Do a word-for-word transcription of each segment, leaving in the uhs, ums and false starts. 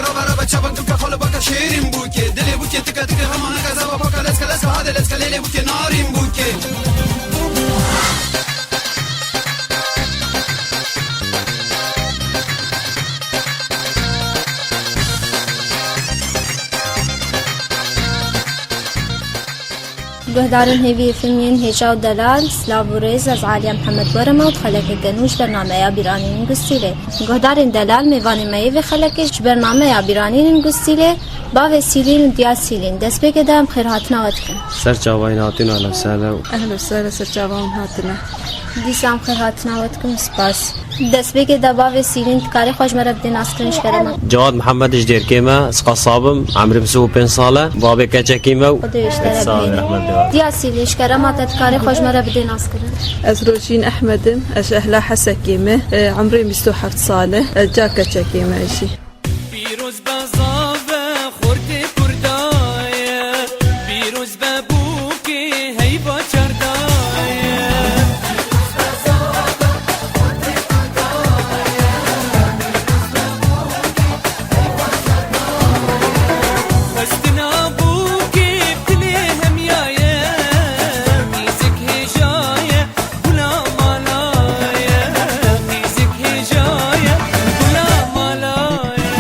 Raba raba çabuk duka xolo baka şêrîn bûkê. Dilê bûkê tika tika hema neka zava paka leska leska hade leska lêlê bûkê narîn bûkê. Guhdarên hêvî F M yên hêja û delal, silav û rêz, ez Aliye Mihemed Borema û di xelekeke nû ji bernameya Bîranîn Gustîlê. Guhdarên delal, mêvanê me yê vê xelekê ji bernameya Bîranîn Gustîlê, bavê Sîlîn û diya Sîlîn. Destpêkê de em xêrhatina we dikin. Ser çavayîn hatin, ehlen sehlen. Ehlen sehlen, ser çava hûn hatine. Dîsa em xêrhatina we dikim, spas. Destpêkê de bavê Sîlîn, dikarî xwe ji me re bidê naskirin ji kerema? Cewad Mihemed ji Dêrkê me, ez qasab im, emrê min sî û pênc sal e, babê keçekî me û Xwedê ji te re bimîne. Diya Sîlîn, ji kerema te dikarî xwe ji me re bidê naskirin? Ez Rojîn Ehmed im, ez ji ehla Hesekê me, e, emrê min bîst û heft sal e, ez ca keçekê me jî. Pîroz be zave xortê Kurda ye, pîroz be bûkê heyva çarda ye. Xwestina bûkê bi dilê hemiya ye, qîzik hêja ye. Gula mala ye, qîzik hêja ye, gula mala ye.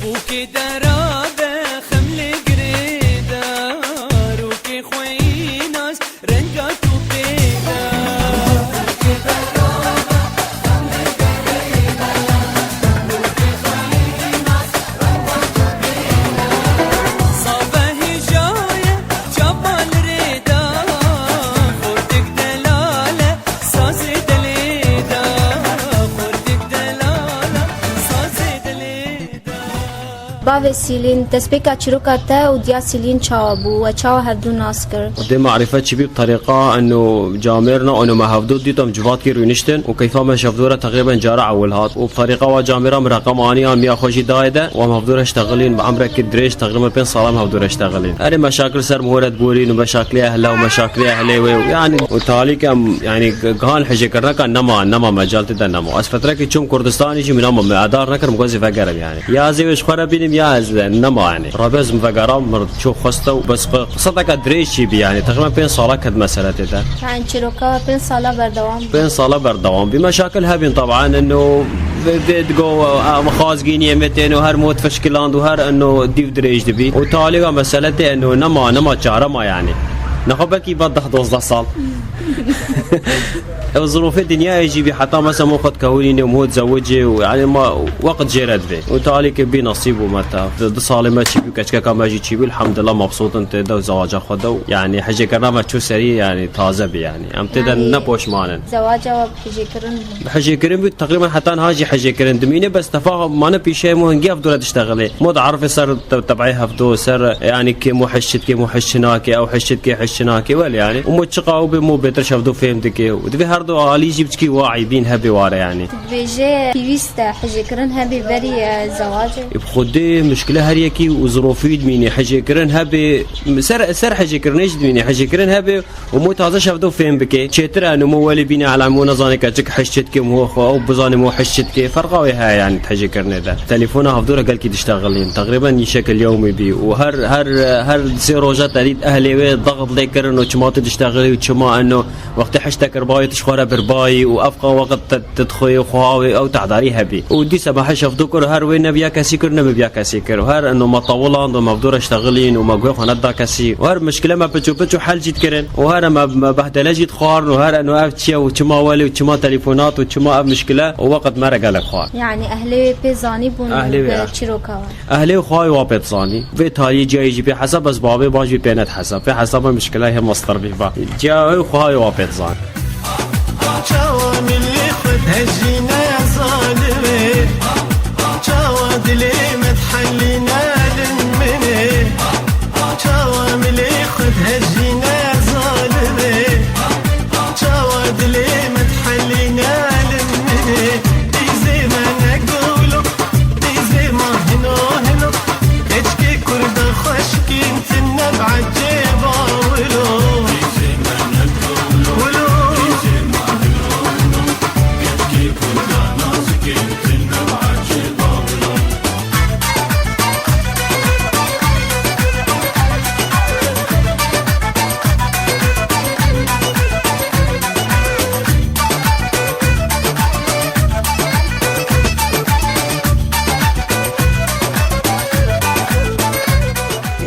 Bûkê dera de xem li girê de, rûkê xwe yî nas, renga tu pê de. Save hêja ye, çava li rê de, xortik delal e, sazê dilê de, xortik delal e, sazê dilê de. Bavê Sîlîn, destpêka çîroka te û diya Sîlîn çawa bû? We çawa hevdû nas kir? Dê marîfet çi bî bi terîqa, eno camêr ne, eno me hevdû dît, em civatkî rûniştin û keyfa me ji hevdû re teqrîben cara ewil hat. Û bi terîqa wa camêra min reqem aniya, miya xwe jî dayê de û em hevdû re ştexilîn, bi emrekî dirêj, teqrîben pênc sala em hevdû re ştexilîn. Erê meşakil ser mihûret borîn û meşakilê ehla û meşakilê ehlê wê û, yanî, û talîk em, yanî, gihan hijêkirina nema, nema mecal tê de nema. Ez fetrekî çûm Kurdistanê jî min ama me edar nekirim, gozî vegerim yanî. Ya ez ê wê ji xwe re bînim ya ez, e, nema yanî. Rebez min vegera, min çû xweste û bes qi-, qiseteke dirêj çî bî yanî. Teqrîben pênc sala ket mesele tê de. Yanî çîroka pênc sala berdewam bû. Pênc sala berdewam bî. Meşakil hebîn taban, eno vê, vê digo, e, em xazgîniyê me tên û her mot fişkiland û her eno dîv dirêj dibî. Û talîga mesele tê eno nema, nema çare ma yanî. Nexwe belkî ba deh dozdeh sal. Ew zirofê dinyayê jî bî, heta mesela min xwe dikewirînê û min zewicê û, yanî, ma weqt jê re divê. Û talîkê bî, nesîb û me te. Di, di salê me çî bû, keçkeka me jî çî bû, elhamdulillah, mebsût in tê de û zewaca xwe de û, yanî, hijêkirina me çû serî, yanî, taze bî, yanî. Em tê de Yanî, ne poşman in. Zewaca we bi hijêkirin bû? Bi hijêkirin bû, teqrîben heta niha jî hijêkirin dimîne, bes tefa mane pîşeyê min hingî ev dû re diştexilê. Mo di erifê ser te-, tebeyê hevdo, ser, yanî, kê mo hişt kê, mo hişt nakê, ew hişt kê, hişt nakê, wel, yanî. Û mo çiqa ew bê, mo bêtir ji hevdo fêm dike. Û divê her du alî jî biçikî waî bîn hebê ware, yanî. Dibêje pêwîst e hijêkirin hebê berî, e, zewacê? Ê, bi xwedê mişkile her yekî û zirofî dimînê. Hijêkirin hebê, ser, ser hijêkirinê jî dimînê. Hijêkirin hebê û mo taze ji hevdo fêm bike. Çêtir e, û mo welê bîne, ela mo nezane keçik hişt çi dike, mo xwe ew bizane mo hişt çi dike. Ferqa wê heye, yanî, di hijêkirinê de. Telefona hevdo re gelkî diştexilîn. Teqrîben nîşekil yewmî bî. Û her, her, her sê roja te dît ehlê wê daxit lê kirin û çima tu diştexilî û çima eno wextê hişt te kir bayê tu ji xwe re bir bayî û ev qa weqt te, te dixweyê xwe awê ew tehdarî hebî. Û dîsa me hişt hevdo kir û her wê nebiya kesî kir, nemibiya kesî kir. Û her eno me tawiland û me hevdo re ştexilîn û me guhê xwe neda kesî. Û her mişkile me piço piço hel jî dikirin. Û her me, me behdele jî dixwarin û her eno ev çi ye û çima welê û çima telefonat û çima ev mişkile û weqt me re gelek xwar. Yanî ehlê wê pê zanîbûn Ehlê wê, bi ah. çîroka wan? Ehlê wê xwayê wa pê dizanî. Vê taliyê ciyayê jî pê hesab, bes bavê ban jî pê nedihesab. Pê hesaba mişkila hê mestir bî va. Ciyayê wê xwayê wa pê dizanî. Çawa millet Hejîne zalimê, çawa dilê me dihelîne li min ê? Çawa milê xwe dihejîne zalimê? Çawa dilê me dihelîne li min ê? Dîzê me ne gulo, dîzê ma hino hino. Keçikê kurda xweşkîn tine bi ecêba wilo. Wilo.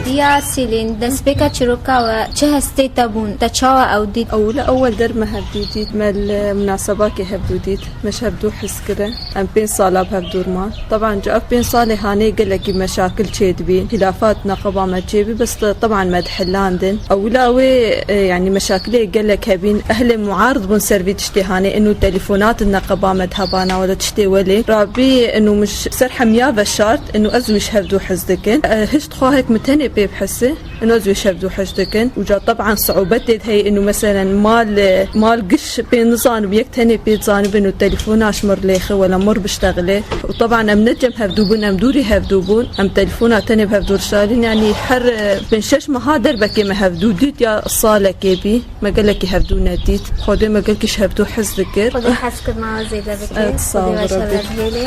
Diya Sîlîn, destpêka çîroka we çi hestê te bûn? Te çawa ew dît? Ewil ewel der me hevdû dît, me li munasebakê hevdû dît, me ji hevdû hez kirin. Em pênc sala bi hevdû man. Teban, ji ev pênc salê hanê gelekî meşakil çêdibîn, xîlafat neqeba me çêbî, bes te-, teban me dihilandin. Ewila wê, e, yanî meşakilê gelek hebîn, ehlê muarid bûn ser vî tiştê hanê, inu telefonat neqeba me dihebana wele tiştê welê. Rabî inu min ji ser hemiya veşart, inu ez wî ji hevdû hez dikin. E, hiç dixwahek min tenê pê bihese. Ino ez wê şev dû hez dikin. Û ca teban siûbetê heye, ino meselen mal, mal giş pê nizanibin, yek tenê pê dizanibin û telefona ji mir lêxe wela mir biştexile. Û teban em ne cem hevdû bûn, em dûrî hevdû bûn. Em telefona tenê bi hevdû rişalîn, yanî her, e, pênc şeş meha derbekê me hevdû dît ya salekê bî. Me gelekî hevdû nedît. Xwedê me gelkî ji hevdû hez dikir. Xwedê hezkirina we zêde bike. Evet, sağ ol, Xwedê we şer Rabbi. Ve bihêlê.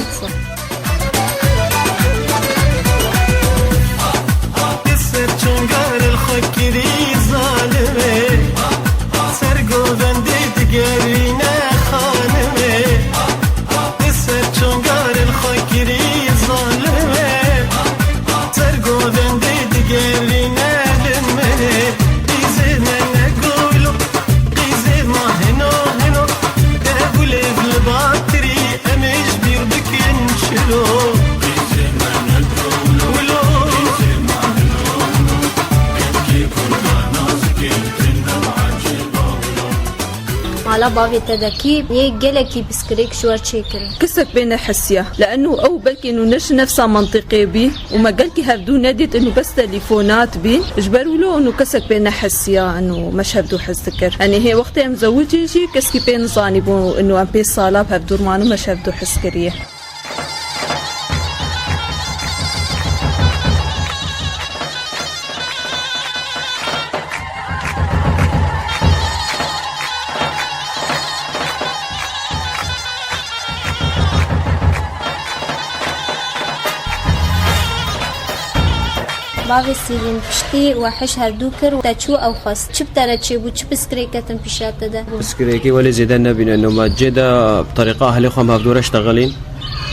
Li ser çongar li xwe kirî zalimê, ser govendê digerîne xanimê. Li ser çongar li xwe kirî zalimê, ser govendê digerîne li min ê. Qîzê me ne gulo, qîzê ma hino hino, dev û lêv li ba kirî, em ê ji bîr bikin çilo. Wilo. Mala bavê te de kî yê gelekî pirsgirêk ji we çêkirin? Kesek pê nehesiya. Li eno ew belkî eno ne ji nefsa mentiqê bî û me gelkî hevdû nedît, eno bes telîfonat bîn. Ji ber wilo eno kesek pê nehesiya, eno me ji hevdû hez dikir. Yanî hê wextê em zewicîn jî keskî pê nizanîbû eno em pê sala bi hevdû man û me ji hevdû hez kiriye. Bavê Sîlîn, piştî we hiş hevdû kir, te çû ew xwest. Çi bi te re çêbû, çi pirsgirêk ketin pîşa te de? Pirsgirêkê welê zêde nebîne. No me cê de bi terîqa ehlê xwe em hevdû re ştexilîn.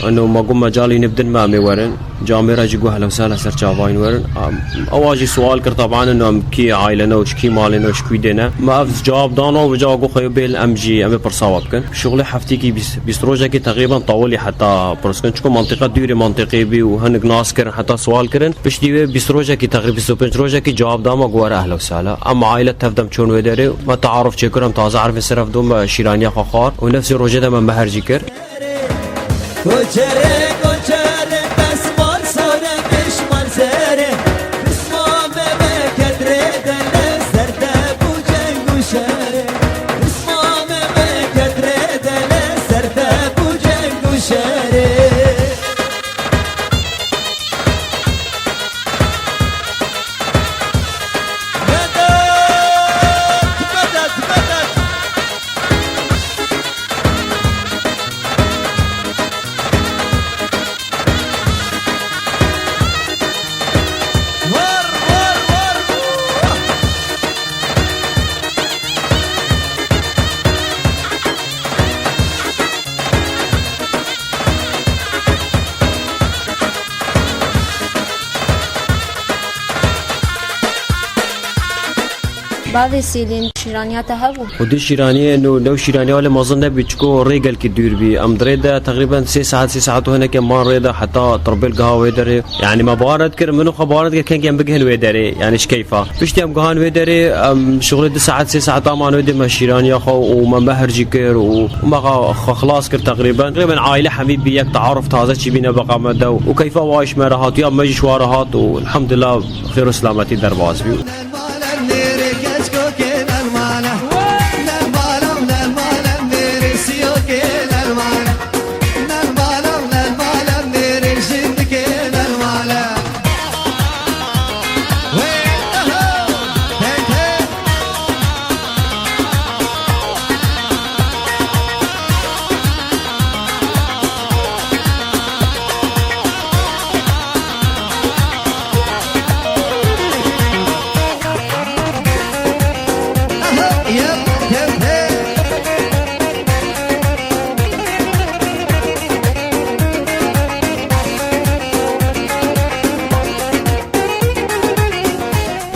Eno me got mecalî nibdin me em ê werin. Camê re jî got ehlen sehlen ser çavayîn werin. Em, ewa jî sual kir teban eno em kî aile ne û ji kî malê ne û ji kî dê ne. Me ev cewab dano û vêca got xwe bêl em jî em ê pirsa we bikin. Şixulê heftîkî bîst, bîst rojekî teqrîben tawilî heta pirs kirin. Çiko mentiqe dûrê mentiqê bî û hinek nas kirin heta sual kirin. Piştî wê bîst rojekî teqrîb bîst û pênc rojekî cewab da me got were ehlen sehlen. Em aile tev dem çûn wê derê. Me tearuf çêkir em taze ervên ser ev dû me şîraniya xwe xwar. Û nefsê rojê de me mehr jî kir. Koçere, koçere, pesmar sare, pişmar sere. Pisma memeket rê dele, serde bu ceng û şere. Pisma memeket rê dele, serde bu ceng û şere. Medet, medet, medet. Bavê Sîlîn, şîraniya te hebû? Xwedî şîraniyê, no, new şîraniya wele mezin nebî, çiko rê gelkî dûr bî. Em di rê de teqrîben sê saet, sê saet û hinekê man rê de heta tirbêl giha wê derê. Yani me bawer nedikir, min û xwe bawer nedikir kengî em bigihin wê derê, yani ji keyfa. Piştî em gihan wê derê, em şixulê du saet, sê saet aman wê dê me şîraniya xwe û me mehr jî kir û me xwe, xwe xilas kir teqrîben. Teqrîben aile hemî bî, yek tearuf taze çî bîne beqa me de û keyfa wa ji me re hat, ya me jî ji wa re hat û elhamdulillah xêr û selametî derbas bî.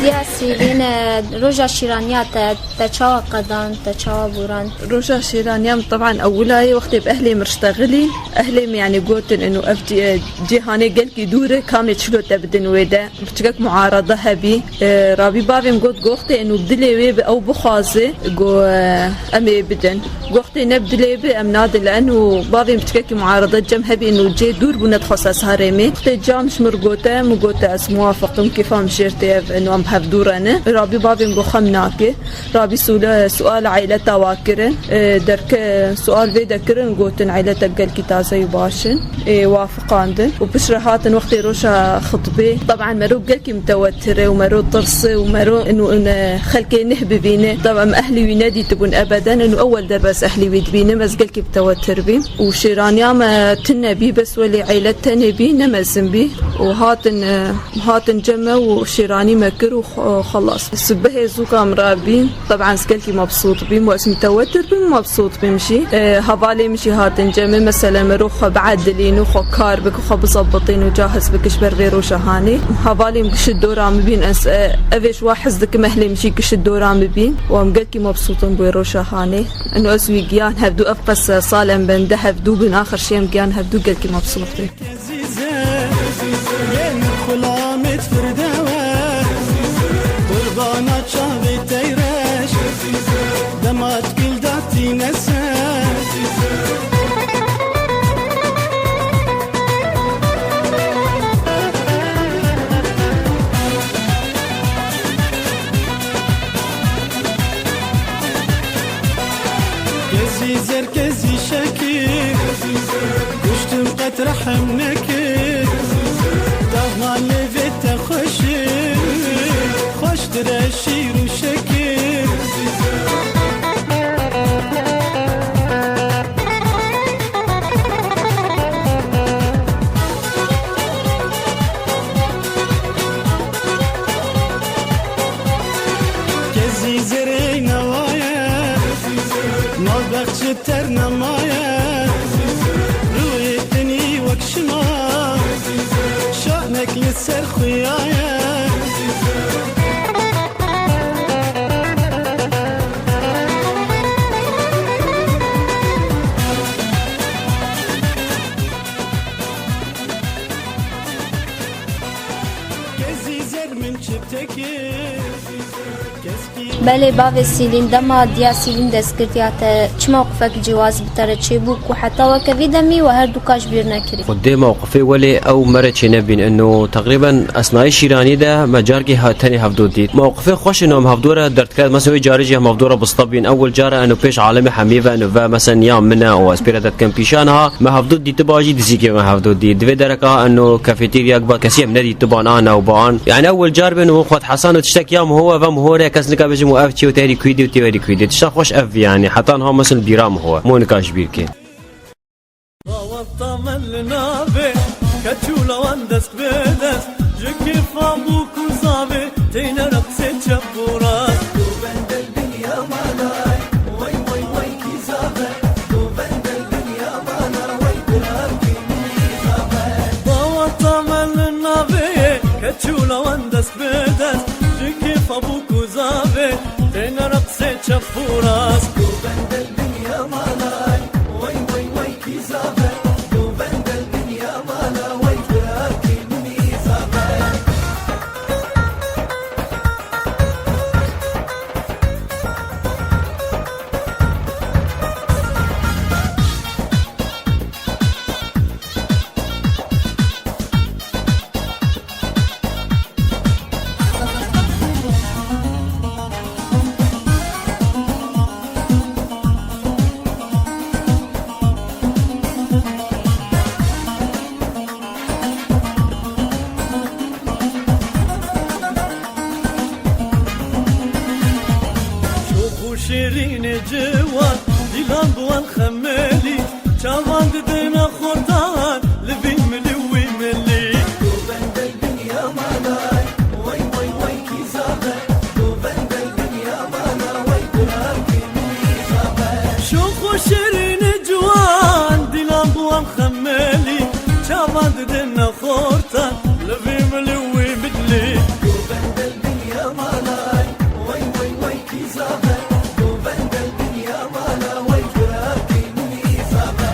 Ya Sîlîn, e, roja şîraniya te, te çawa qedan, te çawa bûran? Roja şîraniya min teban ewila ye, wextê bi ehlê min riştexilî. Ehlê min, yani, gotin, inu ev cî-, cîhanê gelkî dûr e, kamê çilo te bidin wê de. Piçkek muarada hebî. E, rabî bavê min got, goxtê inu bi dilê wê bi ew bixwaze, go, e, em ê bidin. Goxtê ne bi dilê bi em nadin, li enu bavê min piçkekî muarada cem hebî, inu cê dûr bû, nedixwest ez herêmê. Goxtê cam ji min re gote, min gote ez muwafiq im, kêfa min jêr tê ev, inu em hev dû re ne. Rabî bavê min got xem nake. Rabî sûle-, sual eyleta wa kirin. E, derke sual vê de kirin, gotin eyletek gelkî taze û baş in. Ê, wa fiqandin. Û piştre hatin wextê roja xitbê. Teban mero gelkî mitewetir e û mero tirs e û mero inu, inu xelkê neh bibîne. Teban em ehlî wî nedîtibûn ebeden. Inu ewel derbe ez ehlî wî dibînim. Ez gelkî mitewetir bîm. Û şêraniya me tune bî, bes welê eylet tenê bî, ne mezin bî. Û hatin, e, hatin cem me û şêranî me kir û xwe-, xelas. Sibehê zûka min rabîn. Teban ez gelkî mebsût bîm û ez mitewetir bîm, mebsût bîm jî. E, hevalê min jî hatin cemê, mesele mero xwe biedilîn û xwe kar bik û xwe bizebitîn û cahiz bik ji ber vê roja hanê. Hevalê min gişt dora min bîn, ez, e, ev ê ji wa hez dikim, ehlê min jî gişt dora min bîn û em gelkî mebsût in bi wê roja hanê. Eno ez wî giyan hevdû, ev qese sal em bende hevdû bin, axir şê em giyan hevdû, gelkî mebsût bin. Ezîze, yên xulamêt firdewe, qurbana çavê teyreş, demat gildatîne ser. Kezî zer, kezî şekî, kuştim qet rehem nekir. Dahman lê vê te xweşî, xweştir e şîr û şekî. Kezî zerê newaye, malbex ji ter nemaye. Rûyê tenî wek şima, şanek li ser xuyaye. Kezî zer min çi tekir. Belê bavê Sîlîn, dema diya Sîlîn dest kiriya te, çi mewqifek cîwaz bi te re çêbû ku heta weke vî demî we her du ka ji bîr nekirî? Xwedê mewqifê welê ew me re çênebîn. Eno teqrîben esnayê şîranî de me carkê ha-, tenê hevdo dît. Mewqifê xweş ino em hevdo re derdikeve. Mesela wê carê jî em hevdo re bistebîn. Ewil cara eno pêş alemê hemî ve eno ve, mesela niya min e û ez pê re derdikem pîşan ha. Me hevdo dîtiba jî dizîkê me hevdo dît. Di vê dereka eno kafeterya ba kesî em nedîtiba, na newba an. Yani ewil car bên û xwed hesan û tiştek ya miho ve miho re kes nika bêjim û ev çi û te herî kuî dî û tê herî kuî dî. Tişta xweş ev yani. Heta niha mesela bîra miho. Mo nika ji bîr kê. Dawet tamen li navê, keçûla wan dest bi dest. Ji kêfa bûk û zavê, teyne reqsê çep û rast. Daweta me li navê ye, keçûla wan dest bi dest. Ji kêfa bûk û zavê, Rast. Govendel bin ya malay, way, way, way, kî zabe. Govendel bin ya mala, way, birakî min î zabe. Şox û şêrînê ciwan, dîlan bi wan xemelî, çavan didine xortan, li vî milî wî milî. Govendel bin ya malay, way, way, way, kî zabe. Govendel bin ya mala, way, birakî min î zabe. Şox û şêrînê ciwan, dîlan bi wan xemelî, çavan didine xortan, li vî milî wî milî. Govendel bin ya malay, way, way, way, kî zabe. Govendel bin ya mala, way, birakî min î zabe.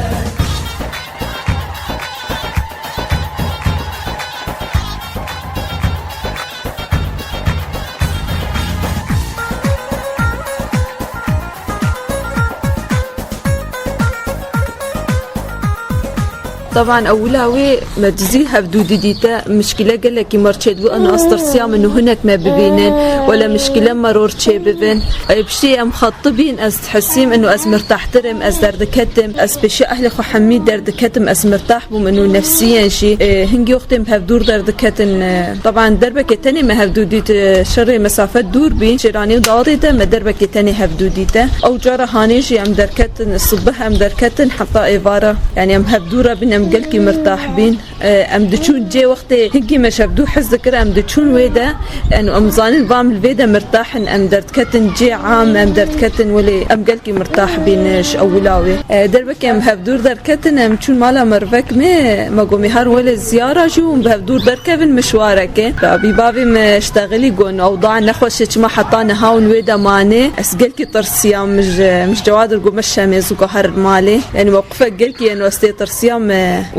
Teban ewila wê me dizî hevdû didîte, mişkîle gelekî me re çêdibû, eno ez tirsiyam eno hinek me bibînin, wele mişkîle me re çêbibin. Ê, piştî em xetibîn, ez dihesîm eno ez mirtahtir im, ez derdiketim, ez pêşiya ehlê xwe hemî derdiketim, ez mirtah bûm eno nefsiyen jî. Ê, hingî wextê em hevdûr derdiketin, ê, teban derbekê tenê me hevdû dît, ê, şerê mesafe dûr bî, şêranî û dawetê de me derbekê tenê hevdû dîte. Ew cara hanê jî em derketin, sibih em derketin heta êvara. Yanî em hevdû re bin, em gelkî mirtah bîn. Ê, em diçûn cê wextê hingî me ji hevdû hez dikir, em diçûn wê de, eno em zanin vam li vê de mirtah in, em derdiketin cê am, em derdiketin welê em gelkî mirtah bîn ji ewila wê. Ê, derbekê em hevdûr derketin, em çûn mala mervek me, me got, "Mê herin welê ziyara jî hûn bi hevdûr derkevin mişwarekê." Rabî bavê me ştexilî got, "Ewda nexweş e, çima heta niha hûn wê de manê?" Ez gelkî tirsiyam, min ji, min ji Cewadir got, "Me şemê zûka herin malê." Yanî mewqifek gelkî eno ez tê tirsiyam,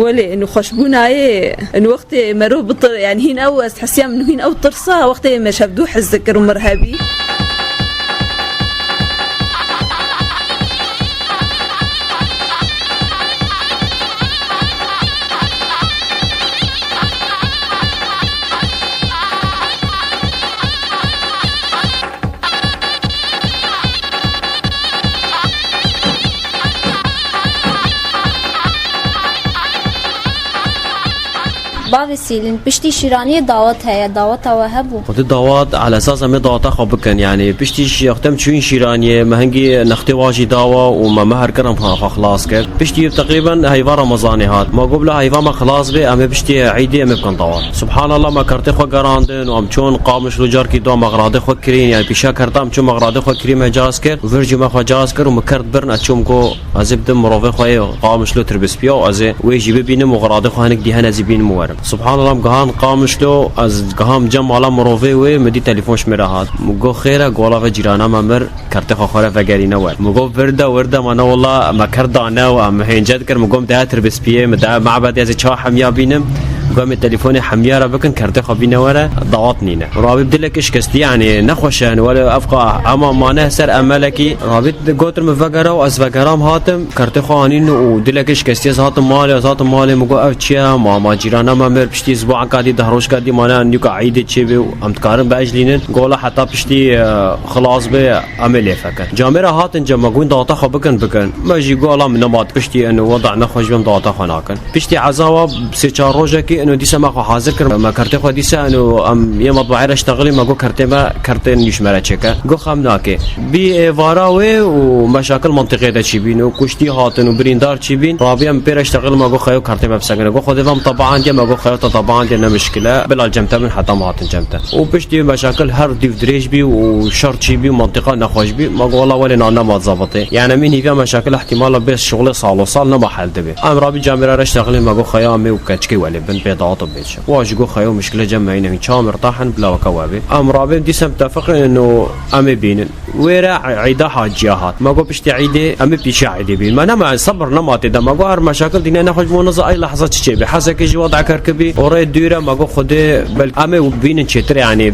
welê eno xweşbûna yê, eno wextê mero bitir, yanî hîn ew ez hesiyam eno hîn ew tirsa, wextê me ji hevdû hez dikir û mir hebî. Bavê Sîlîn, piştî şîraniyê dawet heye, daweta we hebû? Xwedî dawet, ala esas em ê daweta xwe bikin. Yanî piştî şi-, wextê em çûyîn şîraniyê, me hingî nextê wa jî dawa û me, me her kirin xwe, xwe xilas kir. Piştî teqrîben heyva Remezanê hat. Me got, bila heyva me xilas bê, em ê piştî Eîdê em ê bikin dawet. Subhanallah, me kertê xwe gerandin û em çûn Qamişlo, carkî dua mexradê xwe kirîn. Yanî pîşa kerta em çûn mexradê xwe kirîn, me caz kir. Vir jî me xwe caz kir û me kert birin, ez çûm got, ez ê bidim mirovê xwe yê Qamişlo Tirbispiya û ez ê wê jî bibînim û xiradê xwe hinek dî hene ez ê bînim û werim. Subhanallah, em gihan Qamişlo, ez giham cem mala mirovê wê, min dî telefon ji min re hat. Min got, "Xêr e?" Got, "Wela ve cîrana me mir, kertê xwe xwe re vegerîne wer." Min got, "Vir de, wir de." Me ne wela me kert dane û em hênce dikir. Min got, "Em daya Tirbispiyê, min daya mebedê, ez ê çawa hemiya bînim?" Got, "Em ê telefonê hemiya re bikin, kertê xwe bîne were, dawet nîne." Rabî bi dilekî şikestî, yanî nexweş e, wele ev qa hema mane ser emelekî. Rabî gotin min vegere û ez vegeram hatim, kertê xwe anîn û dilekî şikestî ez hatim malê, ez hatim malê, min got, "Ev çi ye? Ma, ma cîrana me mir, piştî ziboanka dî, deh rojka dî mane, nûka Eîdê çêbê û em dikarin biejlînin." Got, "Wela heta piştî, e, xilas bê, em ê lê fekin." Camêra hatin cem me, got, "Daweta xwe bikin, bikin." Me jî got, "Wela min nema piştî eno weda nexweş bê, em daweta xwe nakin." Piştî ezawa sê çar rojekî eno dîsa me xwe hazir kir. Me kertê xwe dîsa eno em yê metbaê re ştexilî, me got, "Kertê me, kertê nû ji me re çêke." Got, "Xem nake." Bî êvara wê û meşakil mentiqê de çî bîn û kuştî hatin û birîndar çî bîn. Rabî em pê re ştexil, me got, "Xeyo kertê me bisekine." Got, "Xwedê ve em tebaandiye." Me got, "Xeyo te tebaandiye, ne mişkil e. Bila li cem te bin heta me hatin cem te." Û piştî meşakil her dîv dirêj bî û şer çî bî û mentiqa nexweş bî. Me got, "Wela welê na nema zabitê." Yanî em ê hîviya meşakil ihtimala bê şixulê sal û sal nema hel dibe. Em rabî camêra re ştexilê, me got, "Xeya em ê û keçikê welê bin pê Dawata bêçe. Wa ji go xeyo mişkile cem me yine çawa mirtahin bila weke we bê. Em rabên dîsa mitefiqin û em ê bînin. Wêre eyda haciya hat. Me got piştî eydê, em ê pîşa eydê bîn. Me nema, sabir nema tê de. Me got her meşakil dîne nexweş bo niza ey lehza çi çê bê. Heseke jî wada kerkibî. O rê dûre me got Xwedê belkî em ê bînin çêtir yani.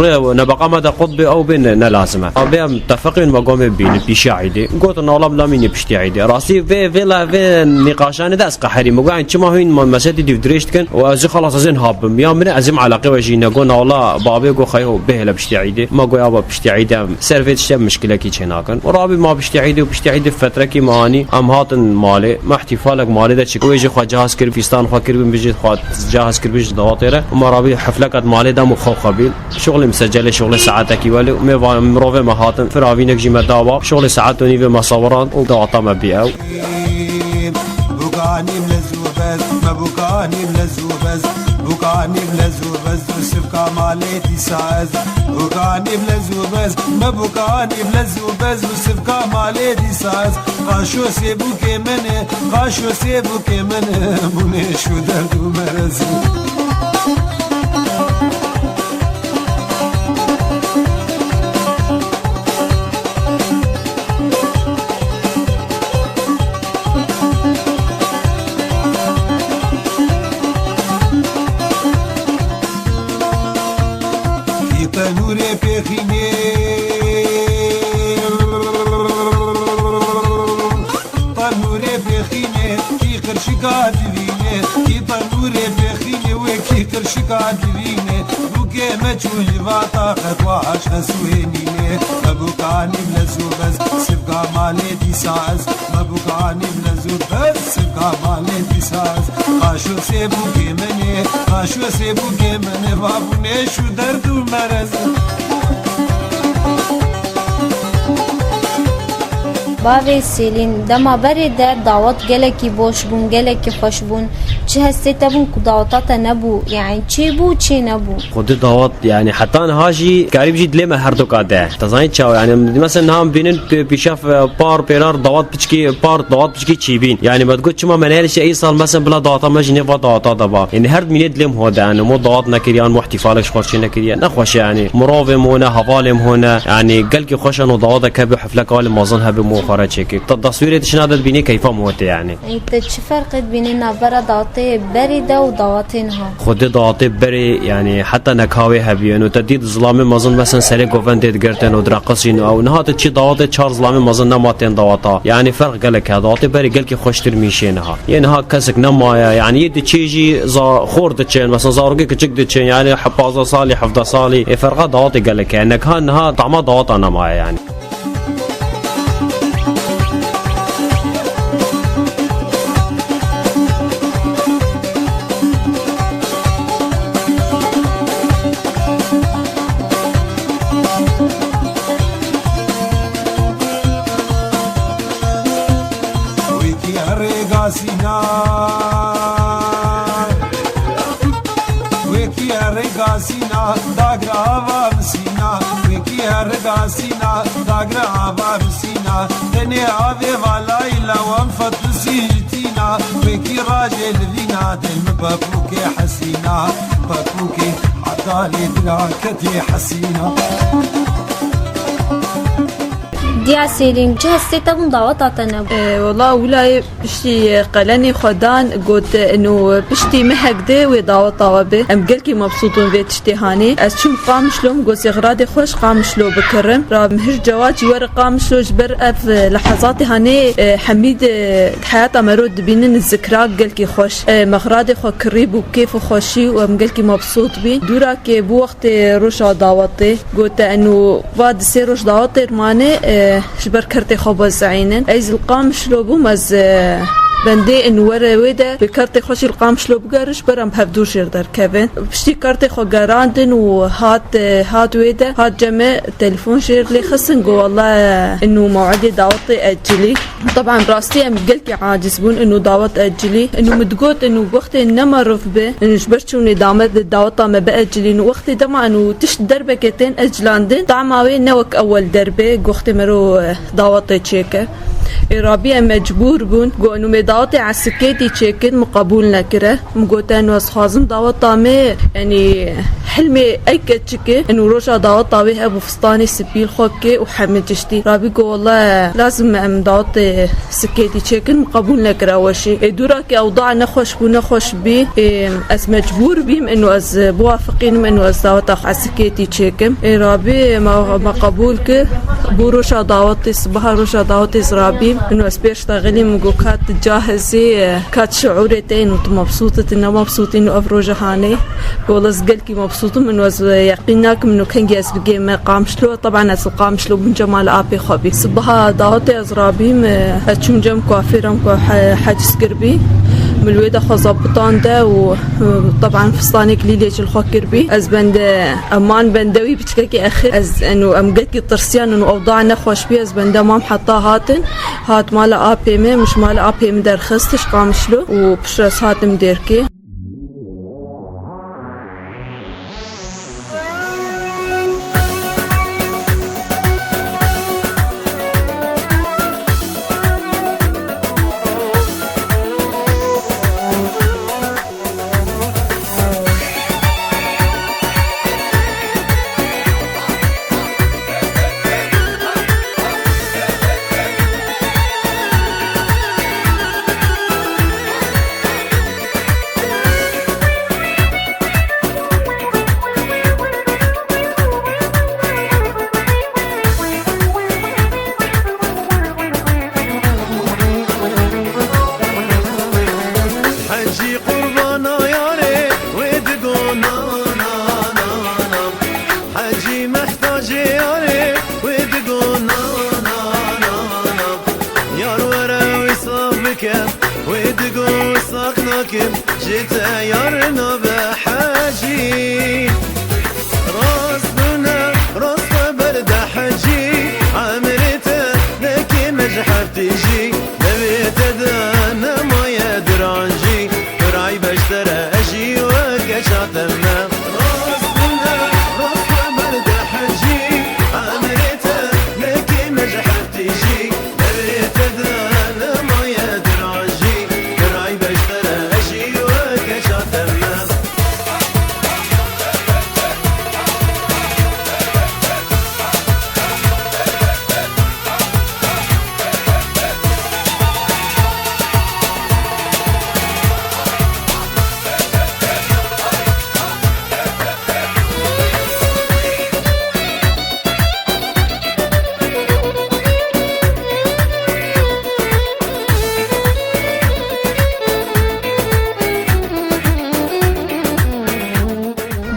Rê nebeqa me de qut bê ew bê ne, ne lazim e. Abê em mitefiqin me got em ê bînin pîşa eydê. Gotin ola bila mînê piştî eydê. Rastî vê, vê la, vê nîqaşanê de ez qeherî. Me got yani çima hûn me-, meşetî dîv dirêj dikin. Û ez jî xelas ez ên habim. Ya min ez jî min eleqê we jî ne. Got na wala babê got xeyo bê hele piştî eydê. Me got ya ba piştî eydê em ser vê tiştê em mişkilekî çê nakin. Û rabî ma piştî eydê û piştî eydê fetrekî me anî. Em hatin malê. Me îhtîfalek malê de çik. Wê jî xwe cihaz kir, fîstan xwe kir, bin bijî xwe cihaz kir, bijî dawatê re. Û me rabî heflek hat malê de em û xew xwe bîn. Şuxlê misecelê şuxlê saetekî welê. Û me va mirovê me hatin. Firavînek jî me dawa. Şuxlê saet û nîvê me sawirand û dawata me bî ew. Bukanî bilez û bez, me bukanî bilez û bez, bukanî bilez û bez û sivka malê dîsa ez. Bukanî bilez û bez, me bukanî bilez û bez û sivka malê dîsa ez. Qaşo sêbûkê min e, qaşo sêbûkê min e, bûnê şu derd û merez e. Kî tenûrê pêxînê, tenûrê pêxînê, kî qirşika divînê, kî tenûrê pêxînê wê kî qirşika divînê. Bûkê me çû li vata qetwa aşqe suhênînê. Me bûkanî bilez û bez, sivka malê dîsa ez. Me bûkanî bilez û bez, sivka malê dîsa ez. Qaşo sêbûkê min ê, qaşo sêbûkê min ê, va bûnê şu derd û merez. Bavê Selîn, dema berê de dawet gelekî boş bûn, gelekî xweş bûn. Çi hestê te bûn ku daweta te nebû? Yani çê bû, çê nebû? Xwedê dawet, yani heta niha jî karîb jî dilê me herdoka de. Te zanî çawa? Yani mesela niha em bînin pê-, pîşaf, e, par, pêrar dawet piçkî, par dawet piçkî çîbîn. Yani me digot çima me nehêlişe ey sal mesela bila daweta me jî nêva daweta de ba. Yani her dimînê dilê min ho de, yani mo dawet nekiriyan, mo îhtîfalek ji xwe çê nekiriye. Nexweş e yani. Mirovê min hone, hevalê min hone. Yani gelkî xweş e no dawet de kebe. Heflek alê mezin hebe mo xwe re çêkê. Ta deswîrê dişina de dibînê keyfa mo tê yani. Ê, te çi ferqê dibînê navbera dawetê berê de û dawetê niha? Xwedê dawetê berê, yani heta nekawê hebî. Eno te dît zilamê mezin mesela serê govendê digirtin û direqisîn û ew. Niha te çi dawetê çar zilamê mezin nema tên daweta. Yani ferq gelek e. Dawetê berê gelkî xweştir mîşê niha. Yê niha kesek nemaye. Yani yê diçê jî za-, xor diçin. Mesela zarokê kiçik diçin. Yani he-, pazdeh salî, hevdeh salî. Ê ferqa dawetê gelek e. Nek ha niha tama daweta nemaye yani. Wekî rêgasîna, wekî rêgasîna, dagira ava misîna, wekî rêgasîna, dagira ava misîna, tenê avê valayî lawan fetusî tîna, wekî rajê li vîna, dil mi pepûkê hesîna, pepûkê etalê dira ketê hesîna. Diya Selîn, çi hestê te bûn daweta te nebû? E, wela wîlayê piştî, e, qelenê xwe dan, got, e, ino, e, piştî mehek de wê daweta we be. Em gelkî mebsût in vê tiştê hanê. Ez çûm Qamişlo, min got, ez xiradê xwe ji Qamişlo bikirim. Ra min hişt cewat jî were Qamişlo, ji ber ev, e, lehezatê hanê, e, hemî di heyata me ro dibînin zikra gelkî xweş. E, me xiradê xwe kirî bû kêf û xweşî û em gelkî mebsût bîn. Dûra kê bû wextê roja dawetê. Gote, eno va di sê roj dawetê mane, e, ji ber kertê xwe bezeyînin. Ez li Qamişlo bûm, ez, e, bendê eno were wê de, bi kertê xwe jî li Qamişlo bigere, ji ber em hevdûr jêr derkevin. Piştî kertê xwe gerandin û hat, e, hat wê de, hat cem me, telefon jêr lê xistin, got, wela, e, eno mewedê dawetê ecilî. Teban rastî em gelkî aciz bûn, ino dawet ecilî. Ino min digot, ino wextê ne meriv be, ino ji ber çûnê dame-, daweta me biecilîn. Wextê dema ino tişt derbeke tên ecilandin, tama wê ne wek ewel derbe, wextê mero, eh, dawetê çêke. Ê Rabî, em mecbûr bûn. Got, "Enu me dawetê esikêtî çêkin, min qebûl nekire." Min got, "Enu ez xwazim daweta me, yanî hilmê ey keçike, enu roja daweta wê hebû fistanê spî li xwe bike û hemî tiştî." Rabî got, "Wele lazim e em dawetê sikêtî çêkin, min qebûl nekire weşî." Ê dûra ke ewda nexweş bû, nexweş bî, ê, ez mecbûr bîm, enu ez biwafiqînim, enu ez daweta xwe esikêtî çêkim. Ê Rabî me, me qebûl kir. Bû roja dawetê, sibaha roja dawetê ez rabîm. Enu ez pêş de xelî min got, "Ka tu cahizî, ka tu şiûrê te yen û tu mebsût î, tu ne mebsût î û ev roja hanê." Got, "Ez gelkî mebsût im, enu ez yeqîn nakim, enu kengî ez bigême Qamişlo." Teban ez li Qamişlo bûn cem mala apê xwe bî. Sibaha dawetê ez rabîm, ez çûm cem kuafêra min ku he-, heciz kiribî. Min li wê de xwe zabitande û, teban fistanêk lîlê jî li xwe kiribî. Ez bende, em man bende wî piçkekê exir. Ez, enu em gelkî tirsiyan û ewda nexweş bî. Ez bende mam heta hatin. Hat mala apê me, min ji mala apê min derxist ji Qamişlo û piştre ez hatim dêrkê. Hecî qurbana yarê wê digo na, na, na, na. Hecî mehtacê yarê wê digo na, na, na, na. Yar were wîsal bike, wê digo wîsal nakim, ji te yar nabe hecî. Rast bûne, rast xwe berde hecî, emrê te nekê me ji hev tîjî. Devê te de nemaye diranjî, tu ray beştere, ez jî weke çate me. Rast bûne, rast xwe berde hecî, emrê te nekê me ji hev tîjî. Devê te de nemaye diranjî, tu ray beştere, ez jî weke çate me.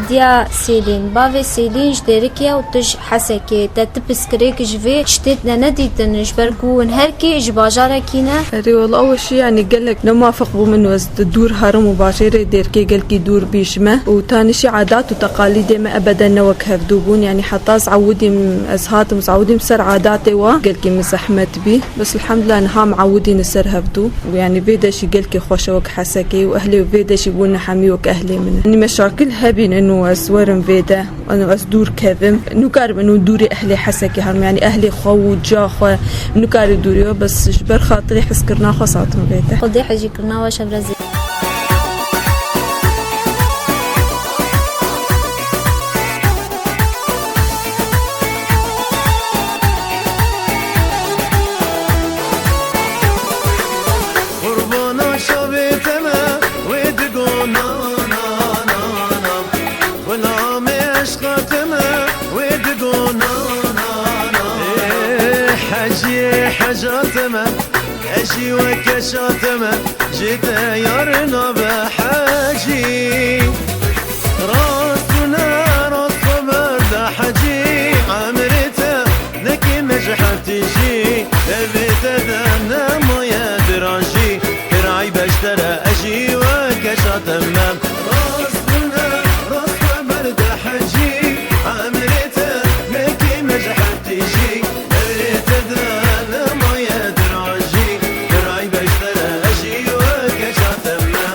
Diya Sêlîn, bavê Sêlîn ji Dêrikê ye û tu ji Hesekê. Te ti piskirêk ji vê tiştê te nedîtin, ji ber ku hûn her kê ji bajarekî ne? Erê, wela ew şî, yanî gelek ne muwafiq bû min, ez di dûr herim û bajêrê Dêrikê gelkî dûr bî ji me û tanî jî adat û teqalîdê me ebeden ne wek hevdû bûn, yanî heta ez ewidîm, ez hatim, ez ewidîm ser adatê wa, gelkî min zehmet bî. Bes elhamdulillah niha em ewidîne ser hevdû û yanî vê de jî gelkî xweş e wek Hesekê û ehlê wê de jî bûne hemî wek ehlê min e. Yanî meşakil hebîn û ez werim vê de, û ez dûr kevim. Nikarim û dûrê ehlê Hesekê herim, yanî ehlê xwe û ca xwe nikare dûrê we, bes ji ber xatirê hezkirina xwe satim vê de. Xwedê hejîkirina we şevre zê. Qurbana çavê te me, wê digo na, na, na, na. Xulamê eşqa te me, wê digo na, na, na, na. Ê, heciyê heca te me, ez jî weke şa te me, ji te yar nabe hecî. Rast û ne rast xwe berde hecî, emrê te nekê me ji hev tîjî. Devê te de nemaye diranjî, kiray beştere ez jî weke şa te me. Rast û ne rast xwe berde hecî, emrê te nekê me ji hev tîjî. Devê te de nemaye diranjî, kiray beştere ez jî weke şa te me.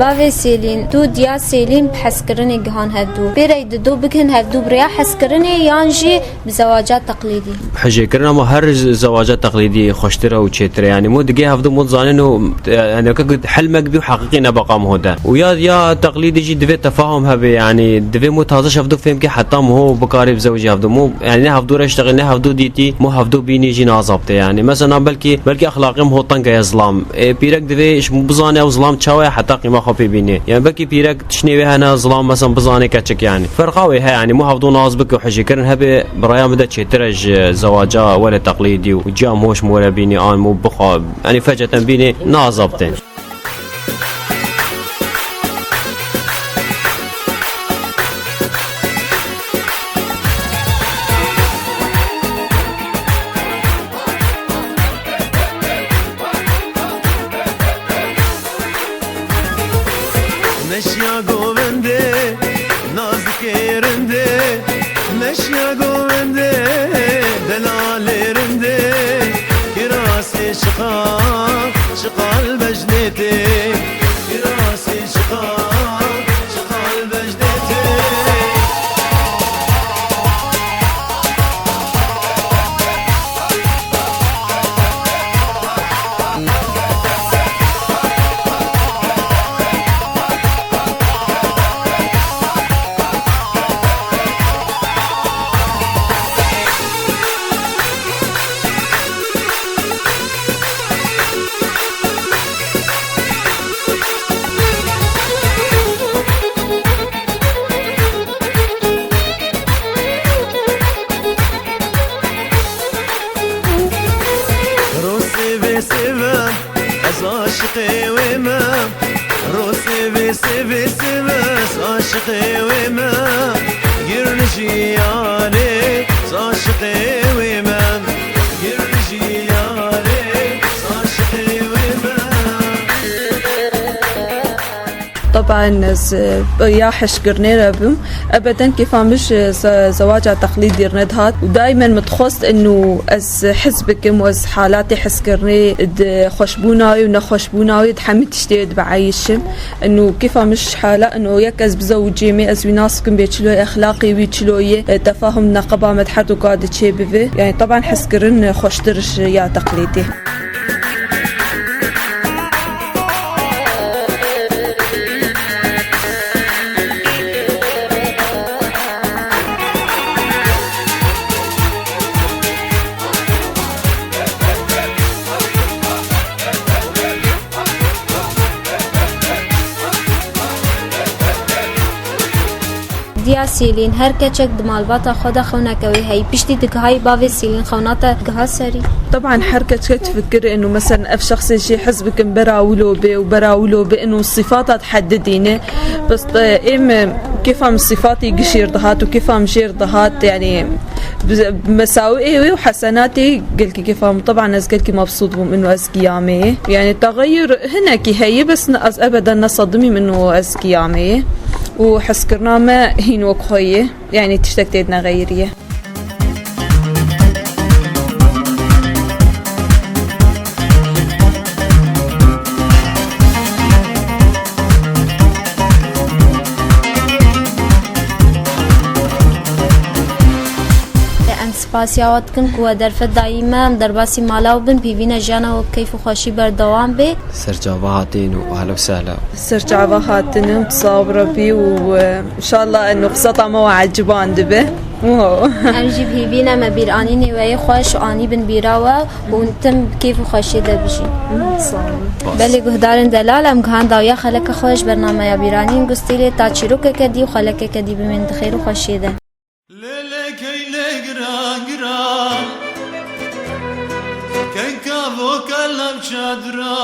Avê Sêlîn, tu diya Sêlîn bi hezkirinê gihan hevdû. Pêrey dido bikin hevdû bi rêya hezkirinê yan jî bi zewaca teqlîdî? Hijêkirin ama her z-, zewaca teqlîdî xweştir e û çêtir e. Yanî mo digê hevdû mo dizanin û, e, yani, weke ku hilmek bî û heqîqî ne beqa mo de. Û ya, ya teqlîdî jî divê tefahum hebe, yani, divê mo taze ji hevdû fêm ke heta mo bikarê bizewicî hevdû. Mo, yani, ne hevdû reş dixê, ne hevdû dîtî, mo hevdû bînî jî nazabte, yani. Mesela, belkî, belkî exlaqê mo teng e zilam. E, pîrek divê ji mo bizane ew zilam çawa ye heta qîma xwe pê bînê. Yani, belkî pîrek tiştê wê hene, zilam, mesela, bizane keçik, yani. Ferqa wê heye, yani, mo hevdû naz bike û hijêkirin hebe, bi raya min de çêtir e ji zewaca wele teqlîdî û ciya mo ji mo re bînî, an mo bixwe, yani, feceten bînê nazabte. Neşiya govendê, nazikê rindê, neşiya govendê, delalê rindê, kirasê şixa, şixa li bejnê tê, kirasê şixa, şixa li bejnê tê. Rosê vê sêve, ez aşiqê wê me. Rosê vê sêvê sêve, ez aşiqê wê me. Girnijî yarê, ez aşiqê wê me. Girnijî yarê, ez aşiqê wê me. Teben ez, e, ya hişkirinê re bûm. Ebeden kêfa min ji ze-, zewaca teqlîdî re nedihat û daimen min dixwest inu ez hez bikim û ez halatê hezkirinê di xweşbûna wê û nexweşbûna wê di hemî tiştê wê dibieyişim. Inu kêfa min ji hala inu yek ez bizewicê me, ez wî nas bikim bê çilo ye, exlaqê wî çilo ye, e, tefahum neqeba me di her du ka de çê bibe. Yani teben hezkirin xweştir ji ya teqlîdî. Diya Sêlîn, her keçek di malbata xwe de xewneke wê heyî. Piştî digihayî bavê Sêlîn xewna te giha serî? Teben her keçek difikire inu, mesela, ev şexsê jê hez bikim bera wilo bê û bera wilo bê inu sifata dihedidîne. Bes, e, êm, e, kêfa min sifatî gişêr dihat û kêfa min jêr dihat, yani, bi, bi mesawiyê wê û hesenatê gelkî kêfa min. Teben ez gelkî mebsût bûm inu ez giyamê. Yani, texeyur hinekî heye, bes ne, ez ebeden ne sedimîm inu ez giyamê. Û hezkirina me hîn wek xwe ye. Yani, tiştek tê de nexeyiriye. Em spasiya we dikin ku we derfet dayî me, em derbasî mala we bin, pîvîne jiyana we bi keyf û xweşî berdewam bê. Serçava hatin û ehla û sehla. Serçava hatin û sax bî û, e, înşallah nuqsata me we eciban dibe. Wow. Em jî bi hêvî ne me bîranînê we yê xweş anî bin bîra we û tim bi kêf û xweşiyê de bijîn. Sağ olun. Belê guhdarên delal, em gihan dawiya xeleka xwe ji bernameya Bîranîn Gustîlê, ta çîrokeke dî û xelekeke dî bimînin di xêr û xweşiyê de. Lê lê keynê gira gira, kenka voka lav çadira,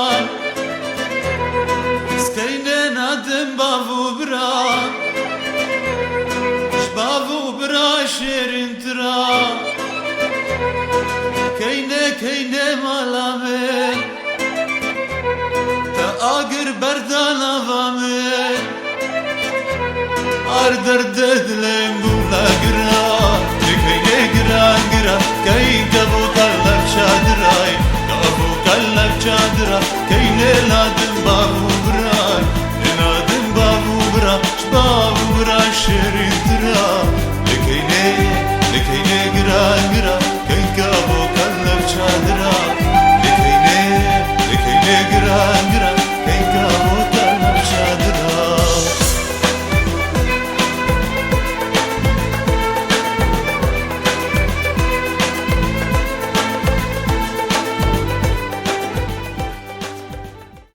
skeynê nadim bav û bira, ji bav û bira şêrîntir a. Keynê keynê mala min, te agir berda nava min. Ar derdê dilê min bû vegir